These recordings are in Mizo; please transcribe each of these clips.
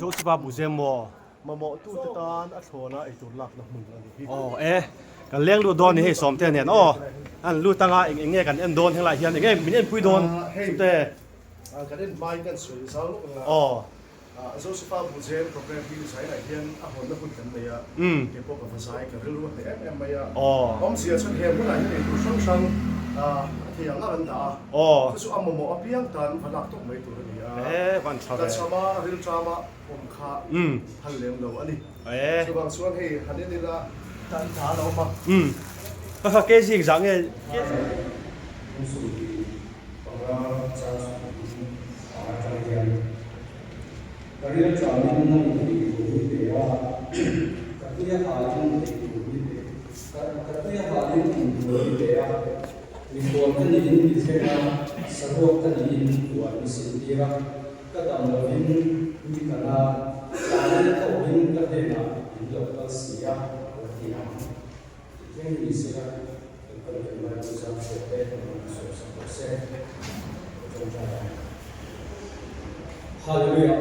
Joseph-a Buhzem maw? Mamawhtute tan a thlawna eitur lakna hmun a ni hi. Aw e, kan leng lut dawn ni hei Sawmte nen aw. An lut anga eng eng nge kan en dawn henglai hian eng nge min enpui dawn Sawmte? Hei kan en hmain kan sawi zau lawk ang a. Aw. Joseph-a Buhzem program hi zainah hian a hawnna hun kan nei a, kei pawh ka va zai ka rilru a hneh em em mai a. Awmzia chuan he hmunah hian eitur hrang hrang a thei ang ang an dah a, chu chu a mamawh apiang tan va lak tawp mai tur a ni a. Tlachhama rilṭama awm kha phal lem lo a ni. Chuvang chuan hei han en ila tan tha a lo awm a. Ka ril ṭamin na in ei tur mi pe a, ka tui a halin ei tur mi pe, ka tui a halin in tur mi pe a, mikhual ka niin mi thleng a, saruak ka niin puan mi sintir a, ka dam lovin mi kan a, tlaiin ka awmin ka hnenah min lo kal si a, a la ti ang. Tih ni sela, kan pan kan Bible zam chhuak te kan rawn sawi sak rawh se. Ka ṭawngṭai ang. Hallelujah!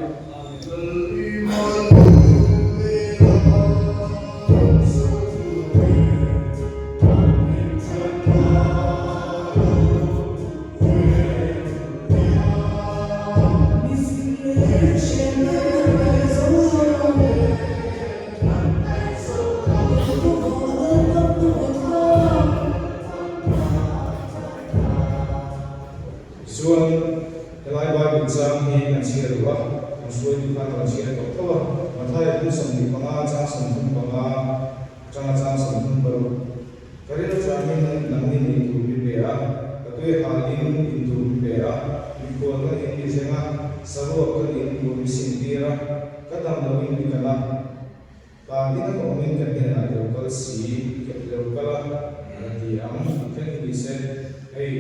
Tichuan, helai Bible chang hi kan chhiar duh a, kan hruaitu khan a rawn chhiar tawh tho a, Mathaia bu 25 chang 35 atanga chang 36. Ka rilru changin nangni nei tur mi pe a, ka tui halin in tur mi pe a, mikhual ka nin mi thleng a, saruak ka nin tur mi sintir a, ka dam loin mi kal a. Tan in a ka awmin ka hnenah lo kal si, ka ti lo kal a, a ti ang tih thleng hi ni se, hei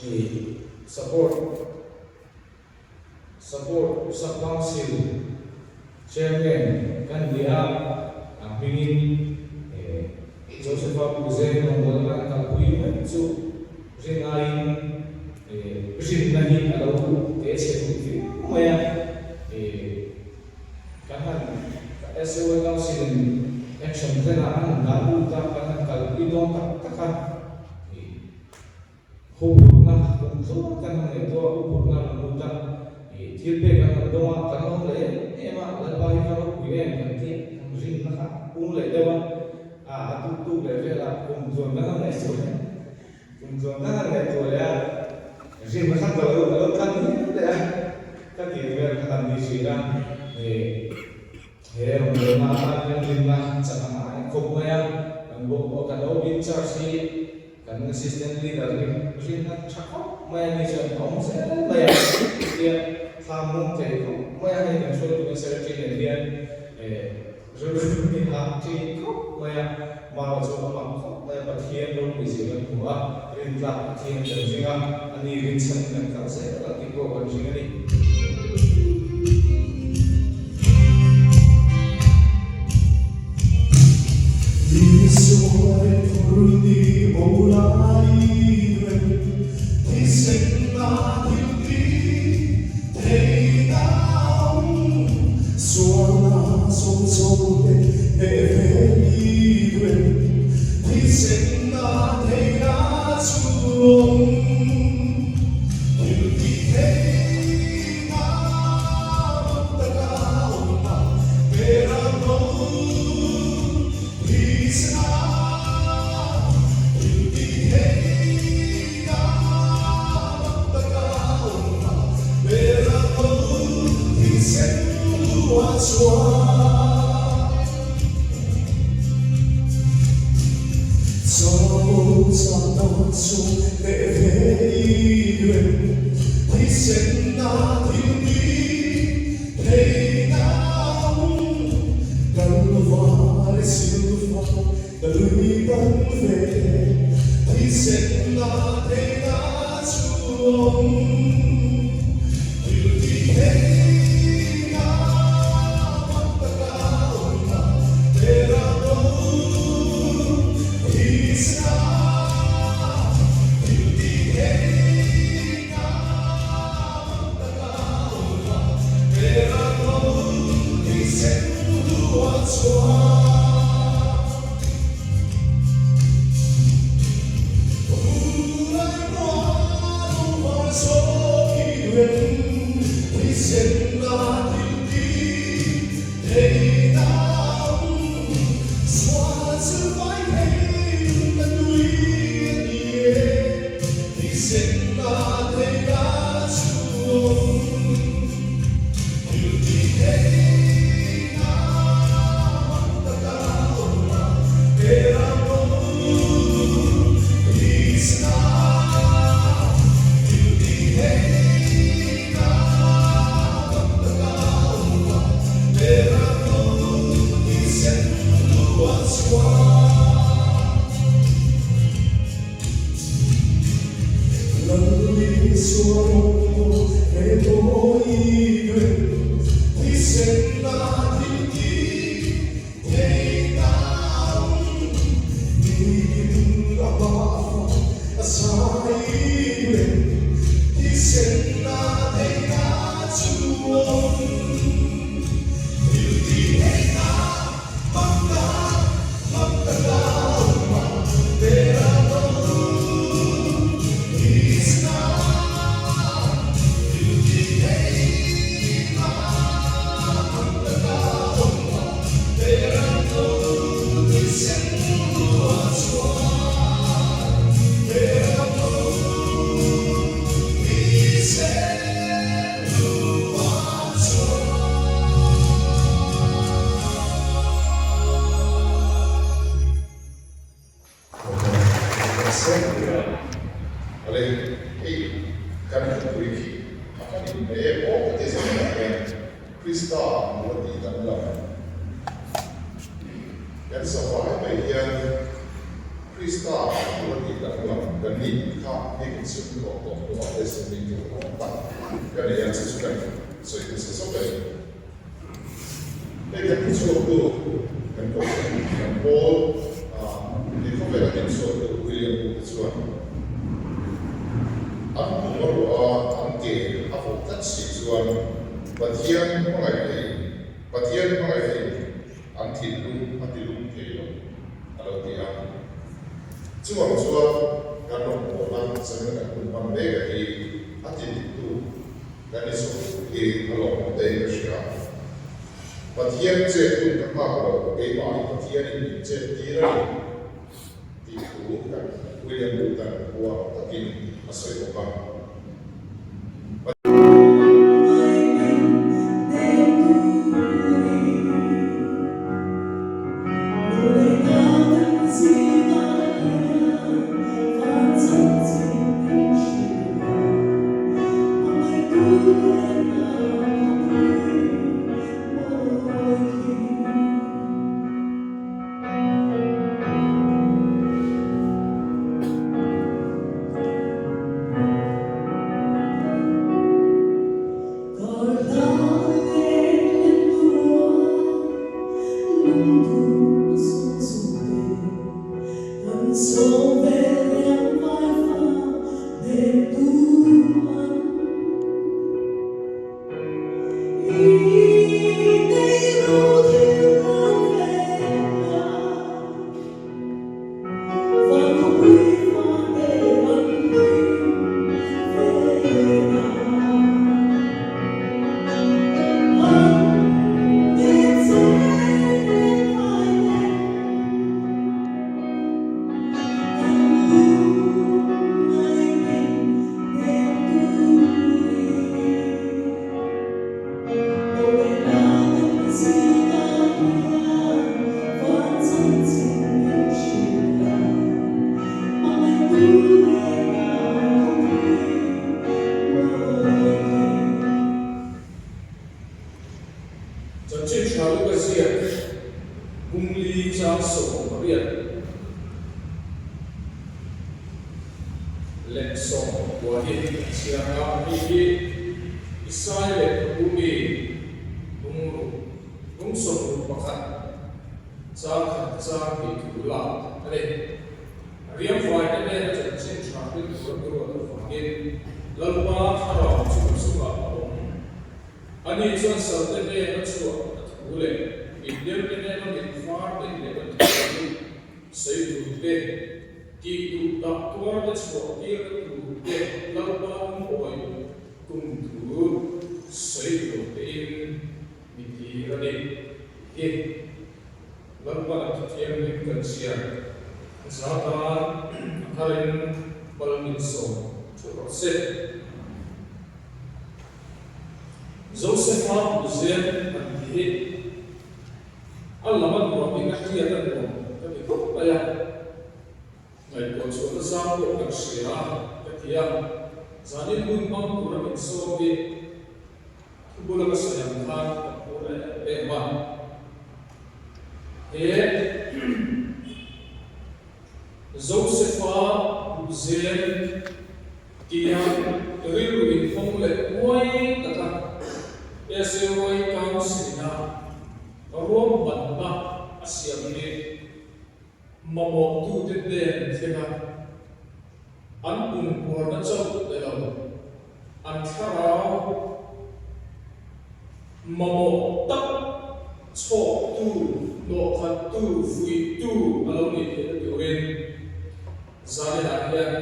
i support support sub council chairman kan ni a, a hmingin Joseph-a Puze rawngbawlna kan kalpui mek chu rin aiin rinna hi a lo te chhe duh viau mai a. Kan han SOA Council in action plan ah an han dah lut a, kan han kalpui dawn tak tak a, ih huphurhna kum tluang kan han ngaihtuah a, huphurhna a rawn lut a, ih thil pek an han dawng a, kan lawm leh em em a, Lalpa hi ka ropui em kan tih kan rinna kha pung leh deuh a, ah a tuk tuk leh vel a, kum tluan kan han ngaihtuah leh kum tluan kan han ngaihtuah leh a, rinna kha ka lo ka lo tlan hial leh a. Ka tih vel kha kan ni thin a, ih he rawngbawlna atan hian rinna chak a ngai khawp mai a, kan bo kan OB in charge hi kan assistant leader hi rinna tha khawp mai a ni chuan a awm zel mai a, chutia thla mum thei khawp mai a hei kan hruaitu kan secretary nen hian ih rilru hi hah thin khawp mai a, mara chu a mak khawp mai a, Pathian ropui zir kan hmu a, rintlak Pathian kan ring a, ani rinchhan kan kal zel a tih pawh kan ring a ni. Ale hei kan thupui khi a kan inhmeh em aw ka ti zawk ah hian Krista hmuh a tih dang lam kan zavai mai hian Krista hmuh a tih dang lam kan nih kha hei kan chhung tawh tawh hnuah te sawi tur awm tak ka nei a chu chu kan sawi hmasa zawk a ni. Hei kan thuchhuaktu kan kohhran kan pawl he khawvela dinchhuaktu William Booth te chuan an kum a ruah a, an ke a vawh tlat si chuan Pathian hmangaih thei Pathian hmangaih thei an thinlung a ti lung thei lo a lo ti a. Chuvang chuan kan rawngbawlna zanin kan hun hman mek a hi a ti diktu Kan i sawi tur hi a lawmawm daih ka hria. Pathian chet hun ka nghak lo, keimah hi Pathianin min chet tir a ni tih thu kan William Booth-a'n huam takin a sawi bawk a. Chanchin tha luka ziak Bungli chang 18 leh 19 hi a chhiar a, hei hi Isai leh Kabumi bungruk bung 61 chang khat chang hnih thu lak a ni. Riamvaite nena chanchin tha hlim tur a ruat avangin Lalpa thlarau chu ka chungah a awm. Ani chuan salte hnena chhuah a thu leh inhliamte hnena mit var neih leh a thu sawi tur te, tih duh dah tuar te chhuah tirna tur te Lalpa awm awi kum thu sawi tur tein mi tir a ni tih hi Lalpa a thuthianghlim kan chhiar zatan a tharin mal min sawm thuh rawh se. Josefa Buzen an ti hi a lam a nuam in a hriat a nuam ka ti khawp mai a, ngaihtuah chhuahna zang pawh kan hria ka ti a, zanin hun hmang tura min sawm hi thu bula ka sawi ang khan ka phur em em a, he Josefa Buzen. Tia rilru inhawng leh uai taka SAY Council-ina ruahmanna a siam hi mamawhtute hnen thlenga an pumpuarna chauh pe lo, an thlarau mamawh tak chhawktu, hnawhkhattu, fuihtu a lo nih theihna turin Zaninah hian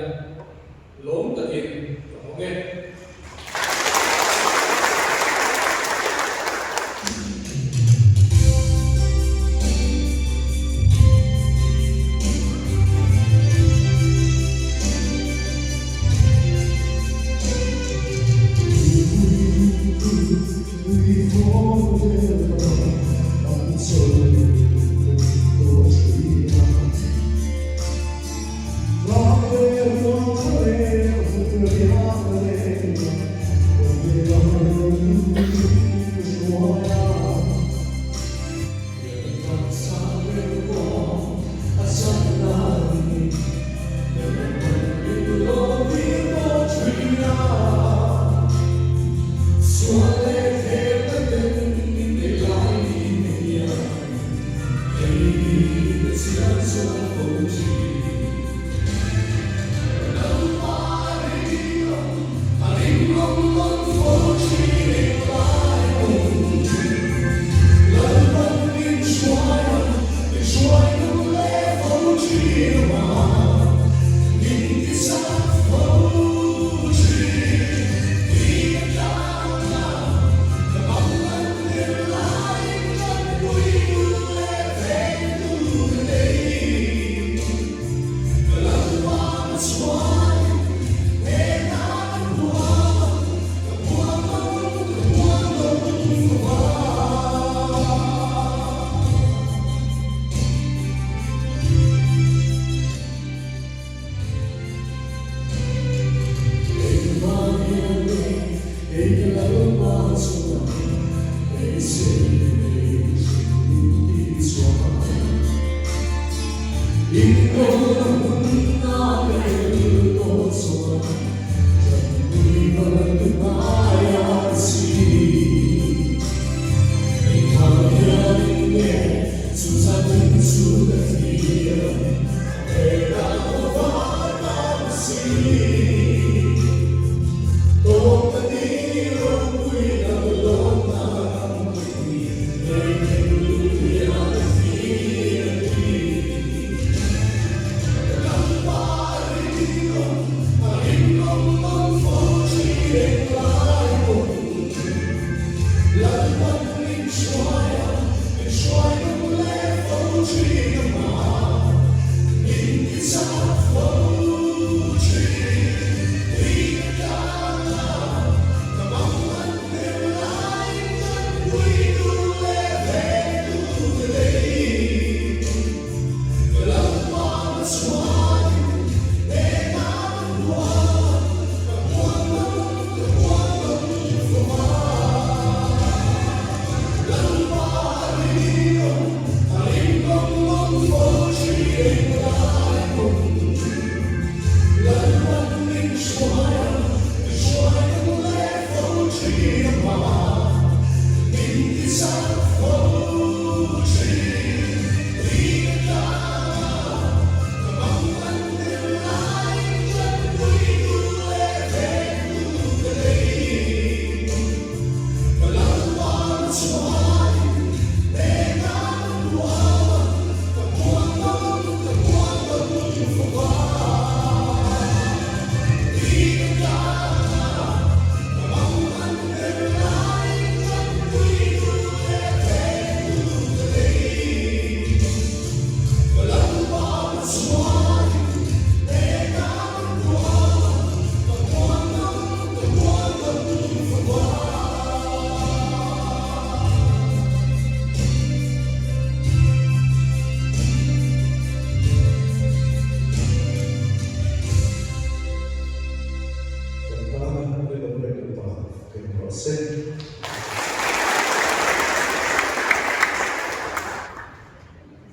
lawm takin ka hawng e. Kan tana rinawm leh upa kan ni rawh se.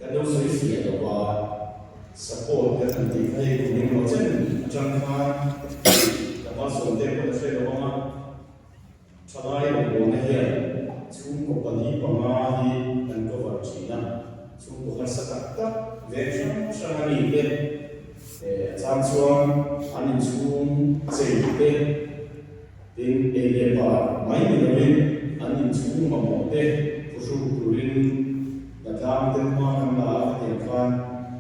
Kan lo sawi fiah lo a, support kan han tih kha hei kum engemaw chen atang khan. chuan an inchhung chei te, tin ei leh bar mai ni lovin an inchhung mamawh te phuhruk turin hnatlang te hma kan la a, khatiang khan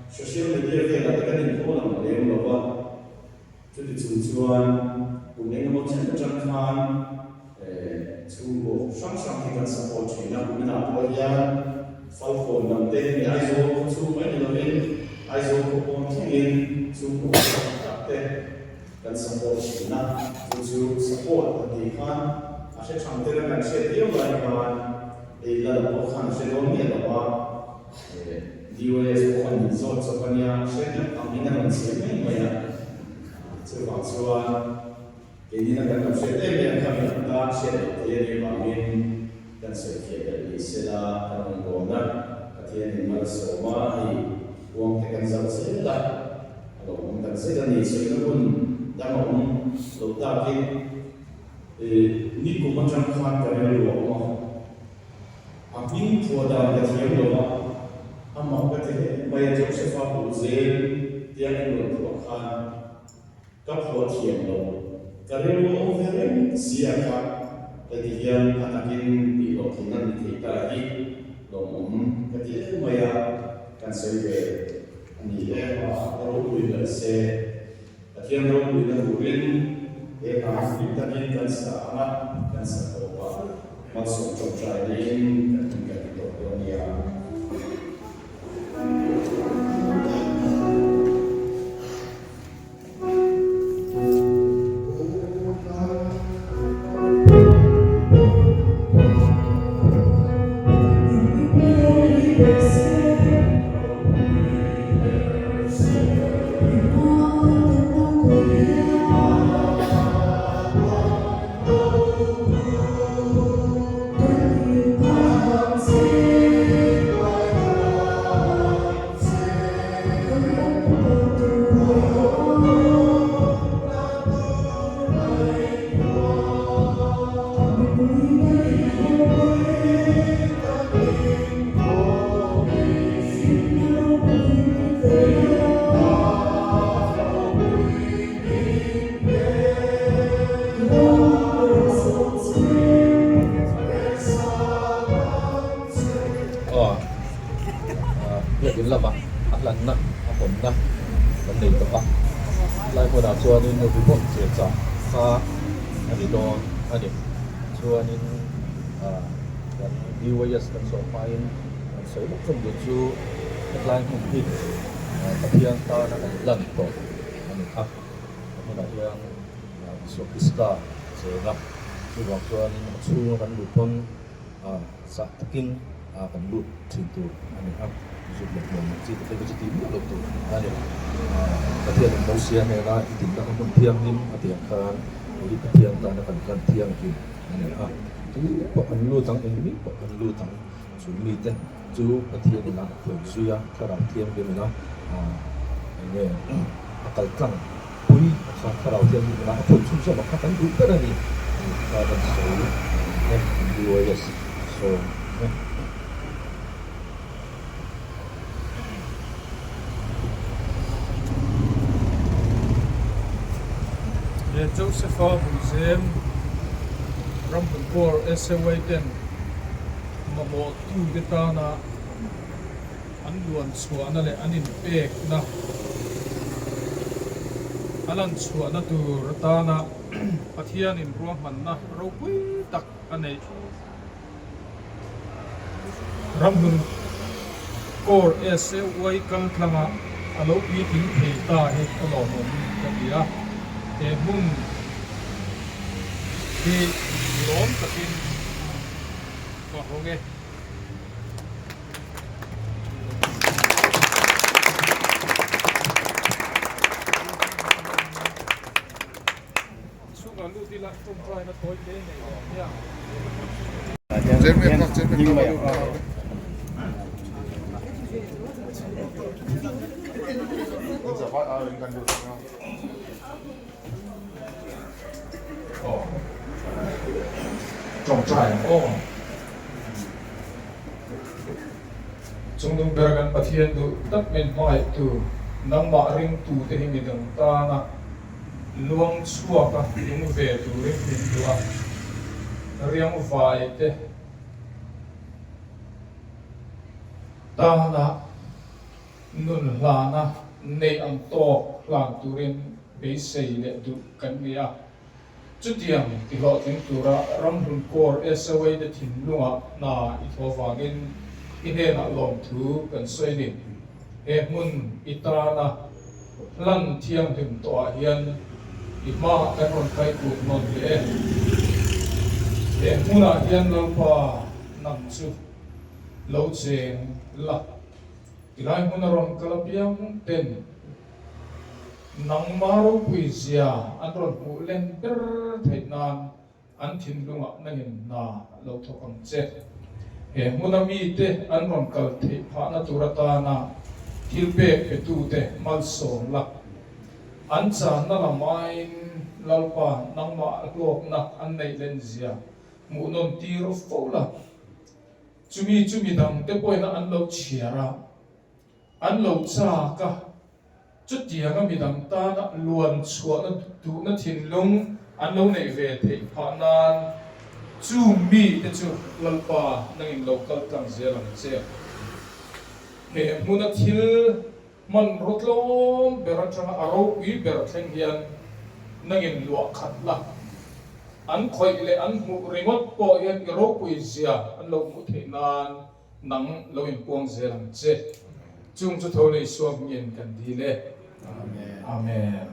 social media velah te kan inhaw lang lem lo va. Chuti chung chuan kum engemaw chen atang khan chhungkaw hrang hrang hi kan support thin a, kuminah pawh hian Falkawn lam te hemi Aizawl khaw chhung mai ni lovin Aizawl khaw pawn thlengin chhungkaw hrang tak te kan support thin a, chu chu support an tih khan a hre thang tena kan hriat viau lai khan ei la lam pawh khan a hre dawn miah lo a. DOS pawh an inzawt chawp a nia, hre deuh angin a rawn chhiah mai mai a. Chuvang chuan keinin a kan lo hriat em em kha mi ang tan hriat loh thei a nih vangin kan sawi fiah belh ni sela kan rawn dawn a, Pathianin malsawm a, hei huang te kan zauh zel a, a lo awm tak zet a ni. Sawina hun dang a awm loh takin nikum atang khan ka rilru a awm a. A hming phuah dan ka thiam lo a, a mak ka ti hle mai a, Joseph-a buh zel tia en rawn phuah khan ka phuah thiam lo, ka rilru a awm ve reng si a kha heti hian a takin tih hlawh theihna ni thei ta hi lawmawm ka ti em mai a, kan sawi ve a ni e, a ropui ber se. Pathian ropuina turin he hna hi hlim takin kan sa ang a, kan sa tawp a, malsawm tawngtai neiin kan hun kan ti tawp dawn nia. Aw biakin lamah a hlanna a hawnna kan nei tawh a lai hmunah chuanin ribbon che chah kha a ni dawn a ni chuanin kan BYS kan sawm hmain kan sawi lawk hlawm duh chu hetlai hmun hi Pathian tana kan lan tawh a ni a, a hmunah hian Isua Krista a cheng a, chuvang chuanin a chhunga kan luh pawn zah takin kan lut thin tur a ni a, zut leh hmuam ang chi te phei kha chu tih miah loh tur a ni. Pathianin Mosia hnena i dinna kha hmun thianghlim a tih ang khan hei hi Pathian tana kan lan thianghlim a ni a, tu pawh an lut ang, engmi pawh an lut ang, chu mite chu Pathianin a khawih zui a, Thlarau Thianghlimin a eng nge a kal tlang pui a kha Thlarau Thianghlimin a khawih chhun zawm a kha kan duh ber a ni tih kha kan sawi e, BYS sawm e. He Joseph-a Buizem Ramhunpur SAY ten mamawh tute tana an luan chhuahna leh an inpekna a lan chhuahna tur atana Pathianin ruahmanna ropui tak a neih. Ramhmun Corps SAY kaltlanga a lo puitling thei ta hi ka lawmawm ka ti a, he hmun hi lawm takin ka hawng e. Chhungah lut ila tawngtaina tawi te nei awm hian. Tawngtai ang aw. Chungnung ber kan Pathian duh tak min hmangaihtu Nangmah ringtute hi midang tana luang chhuaka nung ve turin min duh a, riangvaite tana nun hlana neih ang tawk hlan turin beisei leh duh kan ni a. Chutiang ti hlawhtling tura ramhlun Corps SOA te thinlungah hna i thaw vangin i hnenah lawmthu kan sawi ni. He hmun i tana hlan thianghlim tawhah hian i hmaah kan rawn kai kut nawn leh e. He hmunah hian Lalpa nang chu lo cheng la. Tilai hmuna rawn kal apiang ten nangma ropui zia an rawn hmuh len ber theih nan an thinlungah nangin hna lo thawk ang che. He hmuna mite an rawn kal theih phahna tur atana thil pek petute malsawm la. An channa lam aiin Lalpa nangmah hlawkna an neih len zia hmuhnawn tir fo la. Chumi chu midangte pawhin an lo chhiar a, an lo chak a, chutianga midang tana luan chhuahna duhna thinlung an lo neih ve theih phah nan chung mite chu Lalpa nangin lo kal tlang zel ang che. He hmuna thil hmanraw tlawm ber atanga a ropui ber thleng hian nangin luah khat la. An khawih leh an hmuh ringawt pawh hian i ropui zia an lo hmuh theih nan nang lo inpuang zel ang che. Chung chu tho lei suam hmingin kan dil e. Amen.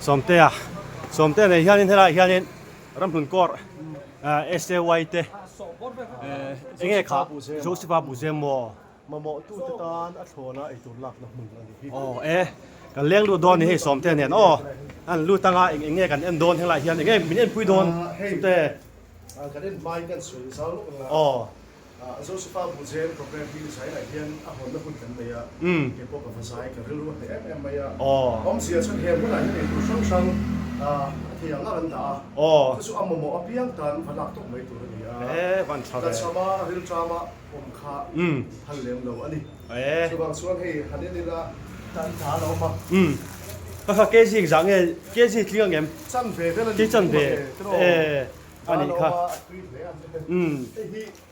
Sawmtea Sawmtea nei hianin helaiah hianin Ramhlun Court SAY te enge kha Joseph-a Buzem maw? Mamawh tute tan a thlawna eitur lakna hmun a ni hi. Aw e, kan leng lut dawn ni hei Sawmtea nen aw, an lut anga eng eng nge kan en dawn helaiah hian eng nge min enpui dawn Sawmte? Hei kan en hmain kan sawi zau lawk ang a. Aw. Joseph-a Buzem program hi Zainah hian a hawnna hun kan nei a, kei pawh ka va zai ka rilru a hneh em em mai a. Awmzia chuan he hmunah hian eitur hrang hrang a thei ang ang an dah a, chu chu a mamawh apiang tan va lak tawp mai tur a ni a. Tlachhama rilṭama awm kha phal lem lo a ni. Chuvang chuan hei han en ila tan tha a lo awm a. Kg engzah nge kg tling ang em? Chanve vel a ni. Kg chanve a nih kha.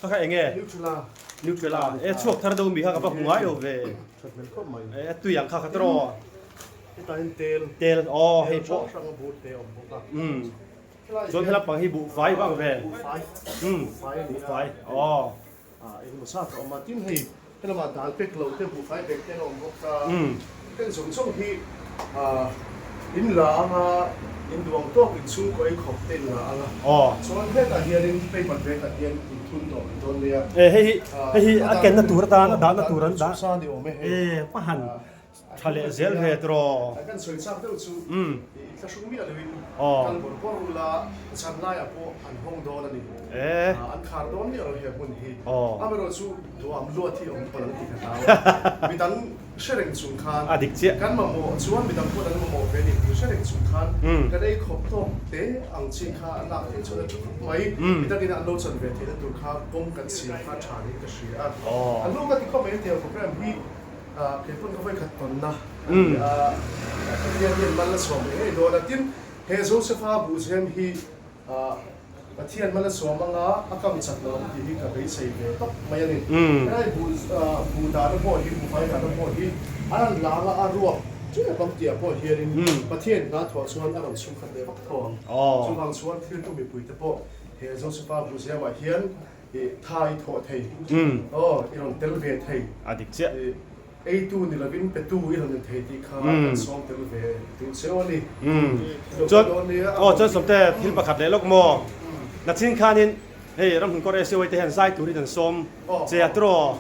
Kha kha enge? Nutrela. Nutrela. E chhuak thar deuh mi kha ka va hmu ngai lo ve. That hmel khawp mai. E tui ang kha kha tawh. Hetah hian tel. Tel aw hei pawh. Tel hrang hrang a bur te a awm bawk a. Chuan helap pang hi buhfai vang ve. Buhfai. Buhfai a ni a. Buhfai aw. Engemaw zat a awm a. Tin hei helamah dal pek loh te buhfai bek te a awm bawk a. Heng zawng zawng hi in la anga in duh ang tawk in chhungkaw ei khawp te in la anga. Chuan hetah hianin paper bag ah hian in thun tawh mai dawn nia. E hei hi hei hi a kenna tur atan a dahna tur an dah. E pahan tha leh zel ve tiraw. Kan sawi chak deuh chu i thlahrung miah loin kal bawrh bawrh ula zan laiah pawh an hawng dawn a ni. An khar dawn miah lo he hmun hi. Amaherawh chu duham luat hi awm palh ang tih ka hlau a. Midang hre reng chung khan kan mamawh chuan midang pawh an mamawh ve a ni tih hre reng chung khan kan ei khawp tawk te ang chi kha a lak theih chuan a tha khawp mai. Midangin an lo chan ve theihna tur kha kawng kan siam kha a tha niin ka hria a. A hnu ka ti khawp mai hetiang program hi. Kei pawn ka vawikhat tawnna a ni a, Pathian hian mal a chhuah ngei ngei dawn a. Tin, he Joseph-a buhzem hi. Pathian hmala sawm anga a kam chak lo ang tih hi ka beisei ve tawp mai a ni. Helai buh buh dahna pawh hi, buhfai dahna pawh hi an han lang a, a ruak tep ang tihah pawh hianin Pathian hna thuah chuan a rawn chhungkhat leh vak tho ang. Chuvang chuan thiltu mipuite pawh he Josepha buhziamah hian i tha i thawh thei, aw i rawn tel ve thei. A dik chiah. Eitu ni lovin petu i rawn ni thei tih kha kan sawm tel ve duh cheu a ni. Chuan aw chuan Sawmte thil pakhat leh lawk maw? Nachin khanin hei Ramhmun Kawr SUA te hian zai turin an sawm che a tiraw?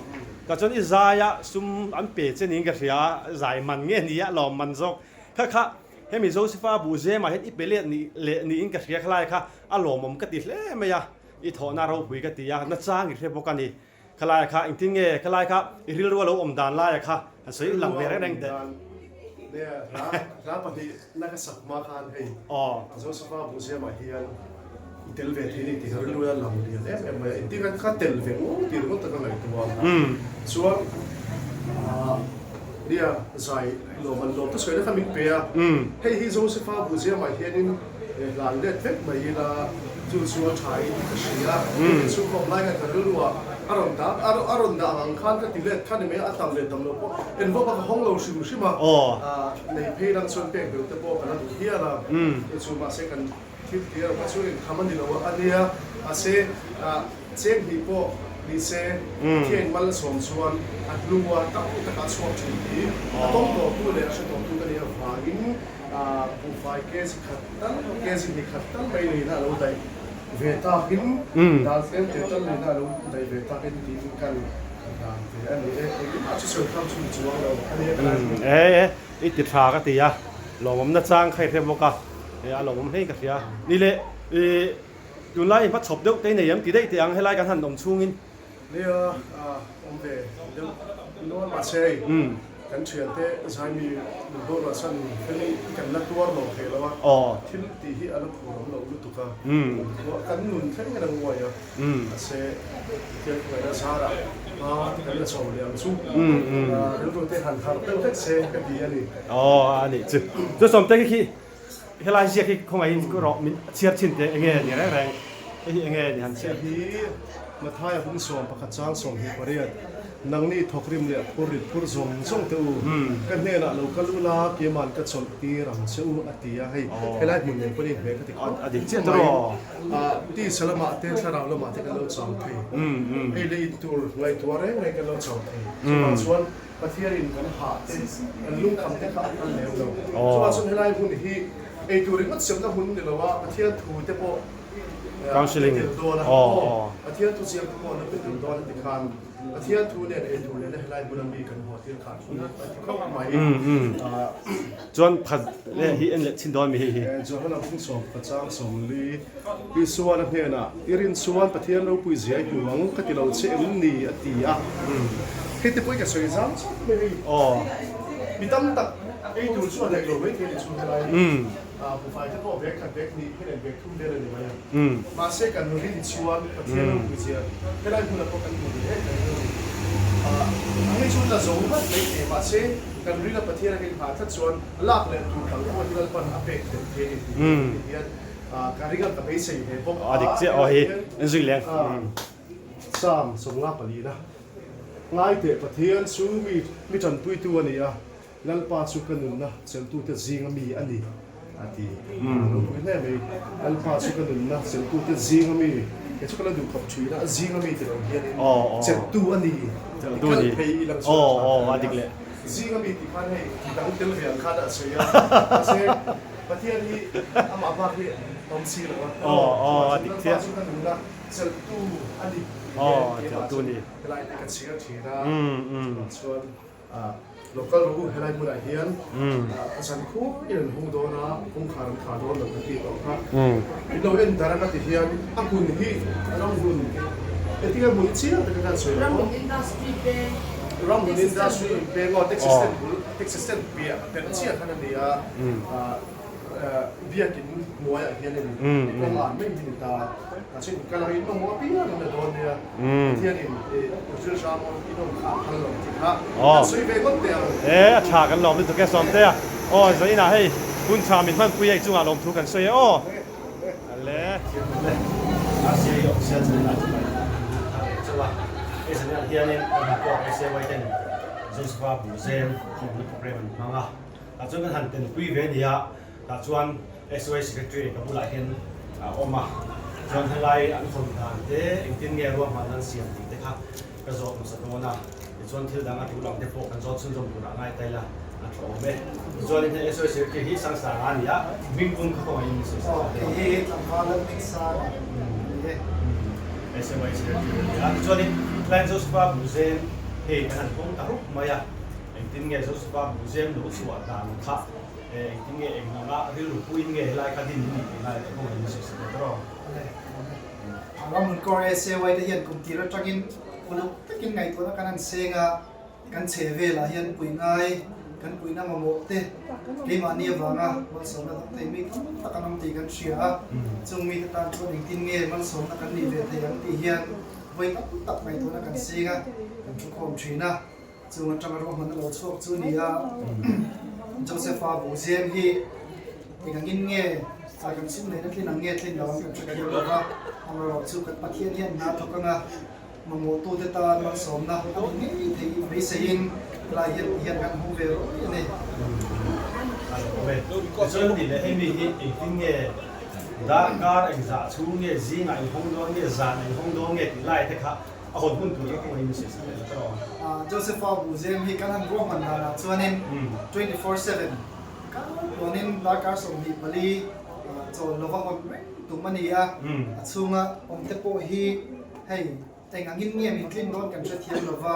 Ka chuan i zaia sum an pe che niin ka hria a, zai man nge ni a lawm man zawk kha kha hemi Josepha buhzemah hian i pe let ni leh niin ka hria khalai kha a lawmawm ka ti hle mai a, i thawhna ropui ka ti a, nachang i hre bawk a ni. Khalaia kha engtin nge khalai kha i rilru a lo awm dan laia kha han sawi lang ve reng reng teh. Nia, hla hla pahnihna ka sak hma khan hei Josepha Buziamah hian i tel ve thei ni tih ka rilru a lang lian em em mai a, engtin ka tel ve ngawt tih ringawt ka ngaihtuah a. Chuan nia zai lawm an lawm te sawi na kha min pe a, hei hi Josepha Buziamah hianin Hlan let vek mai ila chu chu a tha in ka hria. Hei chu khawp lai khan ka rilru ah a rawn dah a rawn dah ang khan ka ti let kha ni mai a, a tam leh tam loh pawh envawp a ka hawng lo hrim hrim a, nei phei lang chuan pek deuh te pawh ka la duh hial a, chu chu mahse kan thil tih erawh kha chu engkham a ni lo a nia, mahse cheng hnih pawh ni se Pathian mal a sawm chuan a hnua tam takah a chhuak thin tih a tawng tawhtu leh a hre tawhtu ka nih avangin Buhfai kg khat tal, kg hnih khat tal mai leina a lo daih ve takin, dal tlem te tal leina a lo daih ve takin tiin kan dan ve a ni e. Engmah chu sawi tham chu ni chuang lo a ni e ka lai chu. E e, i ti tha ka ti a, lawmawmna chang kha i hre bawk a, a lawmawm hle in ka hria. Ni leh, i tunlai i hmachhawp deuh te i nei em ti daih teh ang helai kan han awm chhungin. Nia, awm ve deuh nual mahse hei kan thiante zaimi min boruah chuan fel hi kan la tuar lo thei lo a, thil tih hi a la phur awm lo lutuk a, kan nun thleng hian a nguai a, mahse Pathian hruaina zarah hma te kan la chho leh ang chu, rilru te han harh deuh hlek se ka ti a ni. Aw a nih chu. Chu Sawmte khi khi Helai ziak hi khawngaihin rawh min chhiar chhin teh enge ni reng reng hei hi enge ni han chhiar. Hei hi Mathaia hung 11 chang 28 Nangni thawkrim leh phur rit phur zawng zawng teh u, ka hnenah lo kal ula keima'n ka chawlh tir ang che u a ti a, hei helai hmun nen pawhin hmel ka ti khawp mai. Tisa lamah te thlarau lamah te kan lo chau thei, hei leh in tur ngaihtuah reng reng kan lo chau thei, chuvang chuan Pathianin kan hah te, kan lungkham te kha a phal lem lo. Chuvang chuan helai hun hi eitur ringawt siamna hun ni lo a, Pathian thu te pawh a pe tel dawn a, aw, Pathian thu chiang te pawh an la pe tel dawn a ti khan Pathian thu nen eitur nena helai hmuna mi kan haw tir khan hun a ti khawp mai. Chuan phat leh hi en leh chin dawn mi hei hi. Johana bung 11 chang 40 Isuan a hnenah, I rin chuan Pathian ropui zia i hmu ang ka ti lo che em ni? a ti a. Hei te pawh i ka sawi zam chauh mai hei. Mi tam tak ei tur chu a daih lo mai thei a ni chhung helai buhfai te pawh bag khat bag hnih hi leh bag thum vel a ni mai a. Mahse kan rin chuan Pathian ropui zia helai hmunah pawh kan hmu ve em em a ni. A hei chu la zo vat mai thei mahse kan rin a Pathian a kan inhah tlat chuan lak leh tur dang pawh hi Lalpan a pek theih thei a ni tih hian Ka ring a, ka beisei ve bawk a. A dik chiah aw hi, en zui leng. Psalm 54 Ngai teh Pathian chu mi mi tanpuitu a ni a, Lalpa chu ka nunna chelhtute zinga mi a ni, a ti. A ropui hle mai. Lalpa chu ka nunna chelhtute zinga mi, kei chu ka la duh khawp thin a, zinga mi ti lo hianin chelhtu a ni, i kal phei i lang chhuak a tha a nia. Zinga mi tih khan hei dang tel ve ang khan a sawi a, mahse, Pathian hi amah bak hi awm si lo a, chuvang chuan Lalpa chu ka nunna chelhtu a ni tih hian keimah chu helai te ka chhiar thin a, chuvang chuan local rawh u helai hmunah hian zan khuai an hung dawn a, kawngkhar an khar dawn lo kan tih tawh kha min lo en dar anga ti hian a hmun hi ramhmun engtin nge hmun hi chiang taka khan sawi lo Ramhmun Industry peng aw taxi stand bul taxi stand piah pelh chiah khan a ni a. Biakin hnuaiah hian in kawng an mai hi ni ta a chin kal ang in mamawh apiang an la dawn nia Pathianin thil hram awm in awm kha a phal lo tih kha kan sawi ve ngawt teh ang. E a tha kan lawm lutuk e Sawmtea aw zainah hei hun tha min hmanpui hei chungah lawmthu kan sawi e aw. Ale. RCA Official Channel ah chuan thar leh chauh a, hei channel ah hianin kan han pawh SAY ten Josepha Buhzem khawmna program an hmang a, tah chuan kan han tenpui ve a ni a, tah chuan SAY Secretary ka bulah hian a awm a, chuan helai an hawn dan te engtin nge ruahmanna an siam tih te kha ka zawt hmasa dawn a, tichuan thil dang a tul ang te pawh kan zawt chhunzawm turah a ngai ta ila a tha awm e. Tichuan in hei SOS Secretary hi Sangsanga a ni a, hming pum kha kawngaihin min sawi sak Aw, kei hi tlangval lal hming sang a ni e. SOS Secretary a ni a, tichuan in tlai Josepha Buzem hei kan han hawng ta rup mai a, engtin nge Josepha Buzem lo chhuah dan kha engtin nge eng anga rilru puiin nge helai kha din ni tih lai leh kawngaihin min sawi sak ta rawh. Awle, awm e. Ramhmun kawr SAY te hian kum tir atangin uluk takin ngaihtuahna kan han seng a, kan chhe velah hian pui ngai, kan puihna mamawh te keimahni avanga malsawmna dang thei mi tam tak an awm tih kan hria a, chung mite tan chuan engtin nge malsawmna kan nih ve thei ang tih hian vawi tam tak ngaihtuahna kan seng a, kan thukhawm thin a. Chung atanga ruahmanna lo chhuak chu ni a, Joseph-a buhzem hi eng angin nge kan sum neihna tlin ang nge tlin lo ang kan hre thiam lo va, amaherawh chu kan Pathian hian hna thawk anga mamawhtute tan malsawmna a ni ngei thei i beiseiin helai hian ti hian kan hmu ve rawih a ni. A lo awm e. Tichuan ni leh hemi hi engtin nge darkar engzah chhung nge zingah inhawng dawn nge zanah inhawng dawn nge tih lai te kha A hawn hun tur kha kawngin min sawi sak leh ta rawh. Josepha Buzem hi kan han ruahman danah chuanin 24/7 kal tuanin darkar 24 chawl lova hawn reng tum a ni a, a chhunga awmte pawh hi hei eng angin nge min tlin dawn kan hrethiam lova,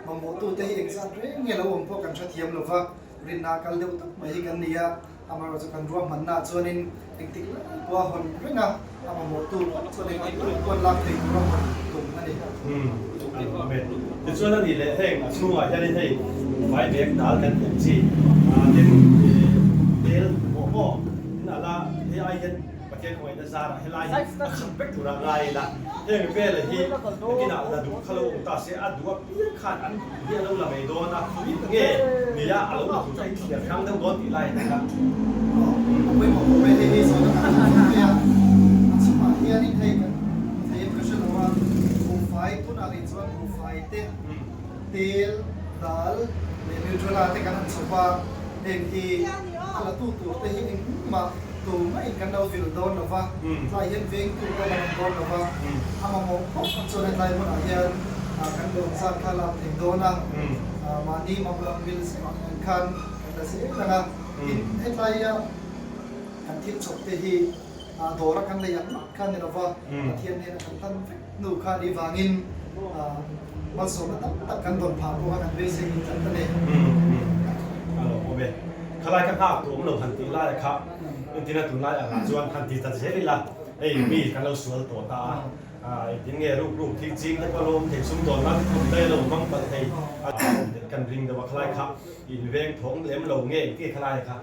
mamawhtute hi engzat reng nge lo awm pawh kan hrethiam lova. Rinna kal deuh tak mai hi kan ni a, amaherawhchu kan ruahmannaah chuanin engtik lai pawha hawn reng a, a mamawhtu phawt chuan engtik lai pawh an lak thei tura hawn tum a ni. Umm, a lo awm e. Tichuan a nih leh heng a chhungah hianin hei vai bag dal kan tih ang chi, tin tel pawh maw tin a la hei ai hian Pathian khawngaihna zarah helai hi a khat vek tura ngai ila, heng vela hi nakinah la duh kha lo awm ta se a duh apiang khan an duh hi a lo la mai dawn a, nge nia a lo la tur kha i thliar hrang deuh dawn tih lai a ni kha. Aw, a pawimawh khawp mai, hei hi zawhna kan hmu khawp mai a, a chhungah hianin hei kan hmu thei em ka hre lo a, buhfai tunah rih chuan buhfai te, tel, dal leh nutrela te kan han chhawp a, heng hi a la tu tur te hi engmah Tumah in kan lo vil dawn lo va, tlai hian vengtu pawh kan awm dawn lo va, a mamawh phawt ang chuan hetlai hmunah hian kan lawm zat kha lak thei dawn a, mahni mamawh mil ang khan kan la zel ang a, tin hetlaia kan thil chawp te hi dawra kan lei ang mah kha ni lo va, Pathian hnena kan hlan vek hnu kha ni vangin malsawmna tam tak kan dawn phah pawh kha kan beisei in tlat a ni. A lo awm e. Khalai ka nghak tu awm lo han tih lai kha entina tunlai angah chuan han ti ta zel ila hei mi kan lo sual tawh ta a, engtin nge ruk ruk thil ching te pawh a lo awm thei sum dawn nan kum daih a lo hmang palh thei a awm tel kan ring deuh a khalai kha in veng thawng lem lo nge engtin nge khalai kha.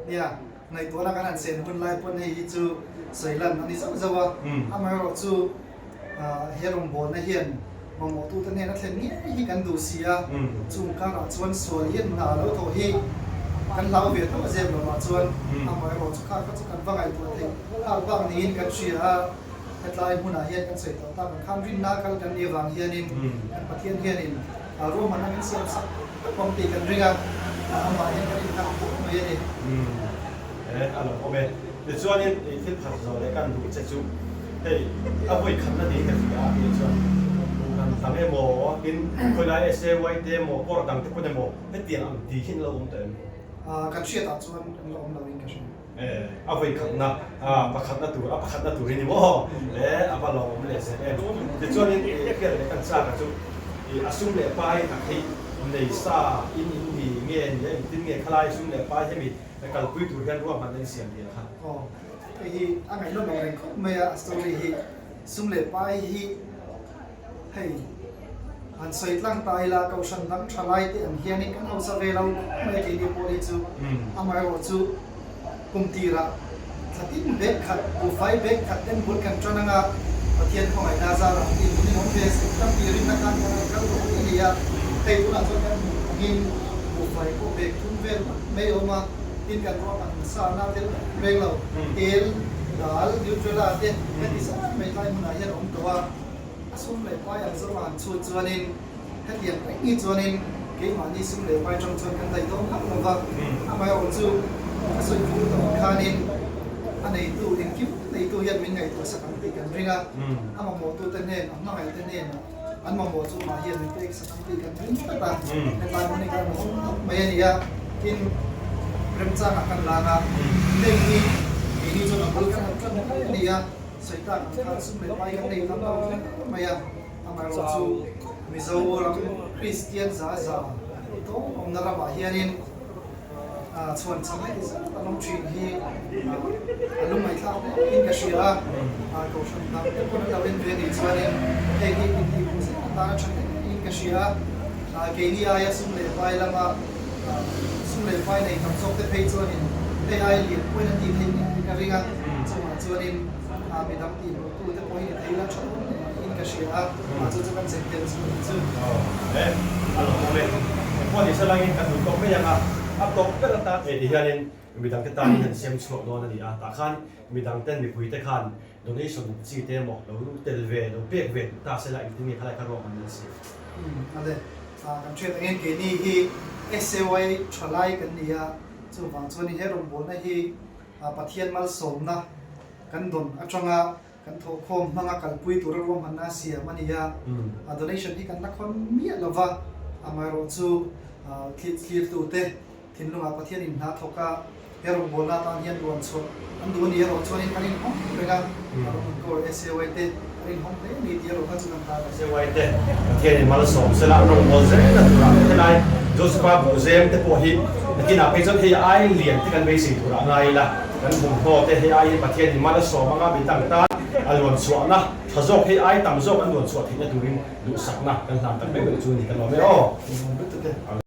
Nia, ngaihtuahna kan han sen hun lai pawn hei hi chu sawi lan a ni zauh zauh a, amaherawh chu He rawngbawlna hian mamawhtute hnena thlen ngei hi kan duh si a, chung karah chuan sual hian hna a lo thawh hi kan hlau ve tho a zep lovah chuan amaherawh chu kha kha chu kan va ngaihtuah theih nghal bak niin kan hria a, hetlai hmunah hian kan sawi tawh tak ang khan rinna kal kan nih avang hianin kan Pathian hianin ruahmanna min siam sak tak awm tih kan ring a, amah hian kan innghat khawp mai a ni. E, a lo awm e. Tichuanin i thil khat zawh leh kan duh che chu hei a vawi khatna niin ka hria a tih chuan kan dang emaw tin khawilai SAY te emaw kawr dang te pawn emaw hetiang ang tih hi an lo awm tawh em? Kan hriatah chuan an la awm lo in ka hria. E, a vawi khatna, pakhatna tur, a pakhatna tur hi ni maw? E, a va lo awm leh zel em. Tichuanin i hriat leh kan chak a chu i a sum leh pai tak hi nei sa in in ni nge ni a engtin nge khalai sum leh pai hemi Ka kalpui tur hian ruahmanna i siam nia kha. Aw, hei hi a ngaihnawm ang reng khawp mai a, a story hi. Sum leh pai hi hei han sawi tlang ta ila Kohhran dang tha lai te ang hianin kan hausa ve lo khawp mai a keini pawh hi chu. Amaherawh chu kum tirah thla tin bag khat, buhfai bag khat ten bul kan tan anga Pathian khawngaihna zarah tih hun in awm ve sek tam tih rinna khan kan han kal tawh mai a ni a. Hei tunah chuan kan hmuh angin buhfai pawh bag thum vel mai mai a awm a, tin kan ruahman sa na tel reng reng lo, tel Dal, Nutrela te heti zat mai tlai hmunah hian a awm tawh a, a sum leh pai ang zawng a han chhut chuanin hetiang reng hi chuanin keimahni sum leh pai tang chuan kan daih dawn hlauh lo va, amaherawh chu ka sawi fur tawh ang khanin a neitu engkim neitu hian min ngaihtuah sak ang tih kan ring a, a mamawhtute hnen, a hmangaihte hnenah an mamawh chu mah hian min pek sak ang tih kan ring tlat a, hetlai hmun hi kan rawn hawng tawp mai a ni a, tin remchangah kan lang a, heng hi keini chuan a bul kan han tan mai a ni a, sawi tak ang khan sum leh pai kan nei tam lo hle mai a, amaherawh chu Mizoram Kristian za za tawng awmna ramah hianin Chhuan cham heti zat an awm thin hi a lungngaihthlak hle in ka hria a, kohhran dang te pawn an lo en ve anih chuanin hei hi intihhmuh zel atan a tha hle in ka hria a, keini aia sum leh vai lama sum leh vai nei tam zawk te phei chuanin hei aia lian pawhin an tih theih ngei ka ring a, chungah chuanin midang tihhmuh tu te pawh hi ni thei ila tha dawn hle in ka hria a. A chu chu kan zir tel chu ni chu. Aw e, a lo awm e. Engpawh ni se langin kan duh tawk mai ang a, a tawp ber atan hei ti hianin midangte tanin han siam chhuak dawn a ni a, tah khan midangten mipuite khan donation chi te emaw lo tel ve, lo pek ve duh ta se la engtin nge khalai kha ruahman nan siam? Umm ale, kan hriat angin keini hi SAY thalai kan ni a, chuvang chuanin he rawngbawlna hi Pathian malsawmna kan dawn atanga Kan thawhkhawm hmanga kalpui tura ruahmanna a siam a ni a, a donation hi kan la khawn miah lo va, amaherawh chu thlir thlirtute thinlungah Pathian in hna thawk a, he rawngbawlna atan hian luan chhuah an duh a ni erawh chuanin kan inhawng reng a, Rawngbawlkawr SAY te kan inhawng hle a ni tih erawh kha chu kan tan a. SAY te Pathian in malsawm sela an rawngbâwl zel a turah leh helai Josepha Buhzem te pawh hi nakinah phei chuan hei ai lian te kan beisei turah a ngai ila. Kan thawmhnaw te hei aiin Pathian in mal a sawm anga mi dang tan a luan chhuahna tha zawk hei ai tam zawk an luan chhuah theihna turin duhsakna kan hlan tak meuh meuh chu ni kan lawm e aw.